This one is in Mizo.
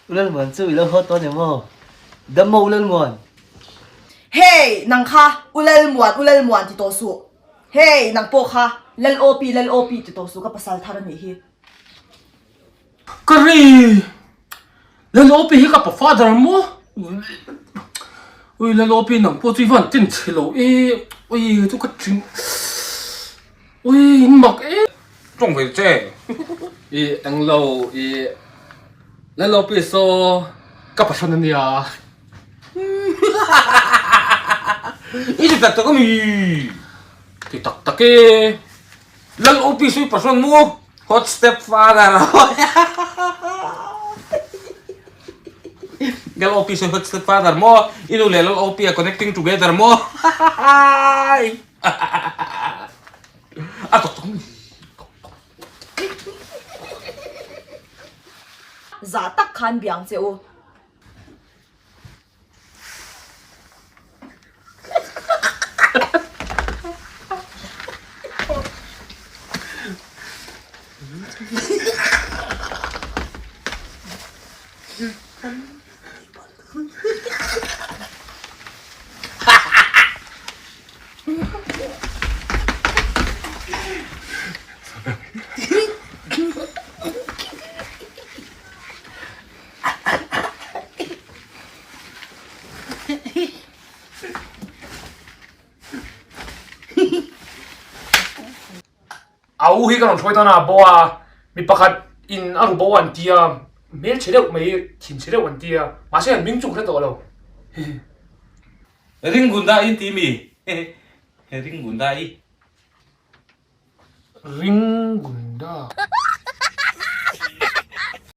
U Lalmuan chu i lo haw tawh a ni maw? Dam maw U Lalmuan? Hey, nang kha U Lalmuan, U Lalmuan ti tawh suh. Hey, nang pawh kha Lal Awpi, Lal Awpi ti tawh suh, ka pasal thar a nih hi. Ka ri! Lal Awpi hi ka pa father maw? Ui Lal Awpi nang pawh chu i van tin chhe lo e, ui chu ka thin ui in mak e. Tawng ve che. I englo i Lal Awpi saw ka pasal a nia. I ti tak tak a mi? Ti tak tak e. Lal Awpi saw i pasal maw? Hot step father Lal OP sawi hot step father maw i nu leh Lal OP a connecting together maw a tok tok Zah tak khan biang che u. A u hi ka rawn hruai dawn a, bo a, mi pakhat in a ru bo an ti a, hmel chhe deuh mai, thin chhe deuh an ti a, mahse an hming chu ka hre tawh lo. Ringgunda in ti mi? Ringgunda i. Ringgunda.